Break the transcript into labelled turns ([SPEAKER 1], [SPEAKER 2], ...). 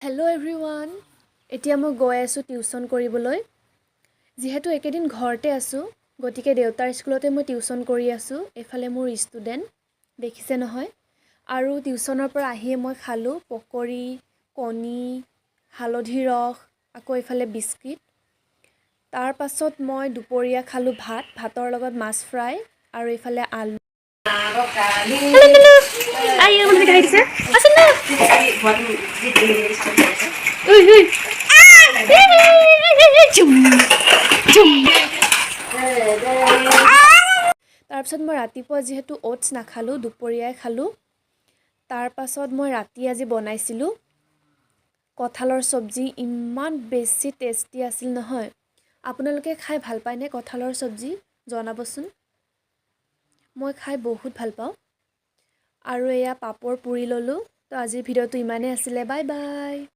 [SPEAKER 1] Hello' everyone, এতিয়া মই গৈ আছোঁ টিউশ্যন কৰিবলৈ। যিহেতু এইকেইদিন ঘৰতে আছোঁ, গতিকে দেউতাৰ স্কুলতে মই টিউশ্যন কৰি আছোঁ। এইফালে মোৰ ষ্টুডেণ্ট দেখিছে নহয়। আৰু টিউশ্যনৰ পৰা আহিয়ে মই খালোঁ পকৰি, কণী, হালধি ৰস, আকৌ এইফালে বিস্কিট। তাৰপাছত মই দুপৰীয়া খালোঁ ভাত, ভাতৰ লগত মাছ ফ্ৰাই আৰু এইফালে আলু। আই, খাই দিছে। আছে ন? উই, উই। জুম, জুম। তাৰপিছত মই ৰাতিপুৱা যিহেতু অ'টছ নাখালোঁ, দুপৰীয়াই খালোঁ। তাৰপাছত মই ৰাতি আজি বনাইছিলোঁ কঁঠালৰ চব্জি। ইমান বেছি টেষ্টি আছিল নহয়। আপোনালোকে খাই ভাল পায়নে কঁঠালৰ চব্জি? জনাবচোন। মই খাই বহুত ভাল পাওঁ। আৰু এয়া পাপৰ পুৰি ল'লোঁ। তো আজিৰ ভিডিঅ'টো ইমানেই আছিলে। Bye bye.